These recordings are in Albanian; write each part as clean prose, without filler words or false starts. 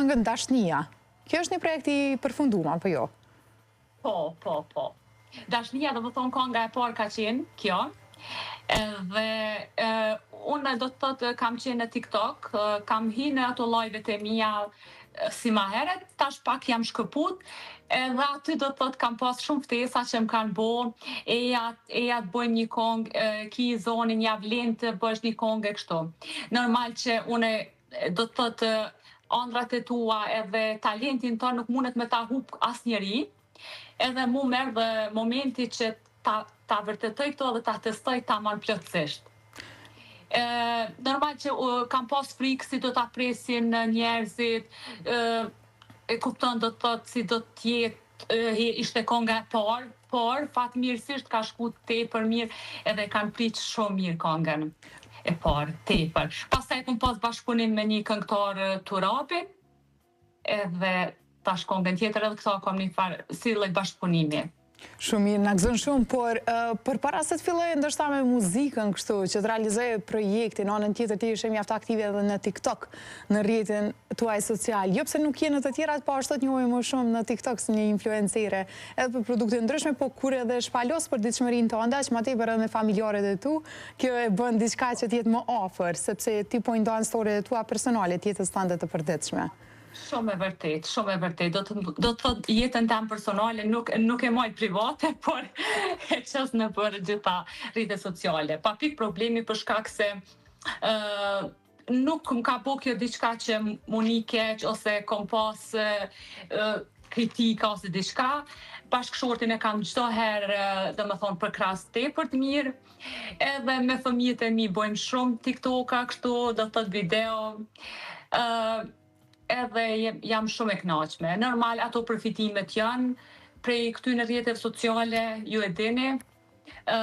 këngën Dashnia. Kjo është një projekt i përfundum apo jo? Po, po, po. Dashnia, domethonë kanga e parë ka qenë kjo. Edhe e, unë do të thotë kam qenë në TikTok, kam hi në ato live-et e mia si ma heret, tash pak jam shkëput, edhe aty do të thotë kam pas shumë ftesa që më kanë bo, eja, eja të bojmë një kongë, ki zonin, ja vlen të bësh një kongë e kështu. Normal që unë do të thotë andrat e tua edhe talentin tënd nuk mundet me ta hup asnjeri, edhe mu m'erdh momenti që ta ta vërtetoj këto edhe ta testoj tamam plotësisht. E, normal që uh, kam pas frikë si do ta presin njerëzit, e, e kupton do të thotë si do të jetë ishte konga e parë, por fatmirësisht ka shku tepër mirë edhe kanë prit shumë mirë kongën e parë, tepër. Pastaj kom pas bashkëpunim me një këngëtar Turabin, edhe tash kongën tjetër edhe këto kam një farë si lloj bashkëpunimi. Shumë mirë, na gëzon shumë, por përpara se të filloje ndoshta me muzikën kështu, që të realizoje projektin, në anën tjetër ti ishe mjaft aktive edhe në TikTok, në rrjetin tuaj social. Jo pse nuk je në të tjerat, po ashtu të njohim më shumë në TikTok si një influencere, edhe për produkte ndryshme, po kur edhe shpalos përditshmërinë tënde, aq më tepër edhe me familjarët e tu, kjo e bën diçka që të jetë më afër, sepse ti po i ndan story-t e tua personale të jetës tënde të përditshme. Shumë e vërtetë, shumë e vërtetë. Do të do të thotë jetën tem personale nuk nuk e maj private, por e qes nëpër gjitha rrjetet sociale. Pa pikë problemi për shkak se ë nuk më ka bo kjo diçka që m'u ni keq ose kom pas ë kritika ose diçka. Bashkëshortin e kam çdo herë, domethonë përkrahës tepër të mirë. Edhe me fëmijët e mi bojmë shumë TikToka kështu, do të thotë video. Ë edhe jam shumë e kënaqme. Normal ato përfitimet janë prej këtyre rrjeteve sociale, ju e dini. Ë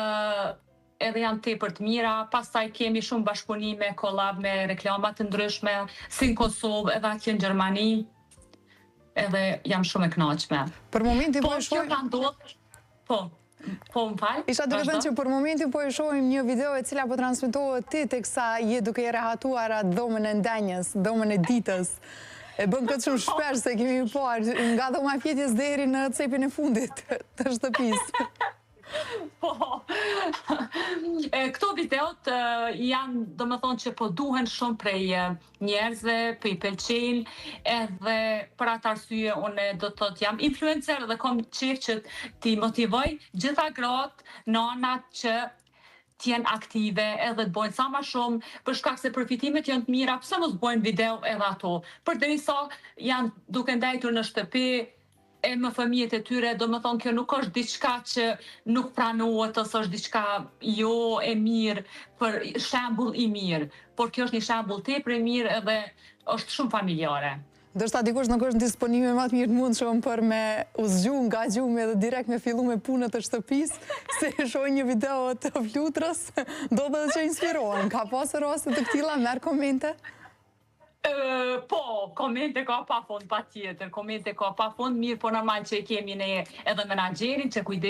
edhe janë tepër të mira, pastaj kemi shumë bashkëpunime, collab me reklama të ndryshme, si në Kosovë edhe atje në Gjermani, edhe jam shumë e kënaqme. Për momentin po, po e shohim... Po, kjo ka ndodhur, po, Po, më fal. Isha duke thënë që për momentin po e shohim një video e cila po transmitohet ti teksa je duke e rehatuar atë dhomën e ndenjës, dhomën e ditës. E bën këtë shumë shpesh se kemi parë nga dhoma e fjetjes deri në cepin e fundit të shtëpisë. Po. Këto videot janë, domethonë që po duhen shumë prej njerëzve, po i pëlqejnë, edhe për atë arsye unë do të thotë jam influencer dhe kom qejf që t'i motivoj gjitha gratë, nanat që të jenë aktive edhe të bojnë sa ma shumë, për shkak se përfitimet janë të mira, pse mos bojnë video edhe ato. Përderisa janë duke ndejtur në shtëpi, e me fëmijët e tyre, domethonë kjo nuk është diçka që nuk pranohet ose është diçka jo e mirë për shembull i mirë, por kjo është një shembull tepër i mirë edhe është shumë familjare. Ndërsa dikush nuk është në disponimin më të mirë të mundshëm për me u zgju nga gjumi edhe direkt me fillu me punët e shtëpisë, se e shohin një video të Flutrës, do dhe që inspirohen. Ka pasur raste të këtilla, merr komente? Po, komente ka pa fund, pa tjetër, komente ka pa fund, mirë, po normal që e kemi ne edhe menaxherin që kujdes.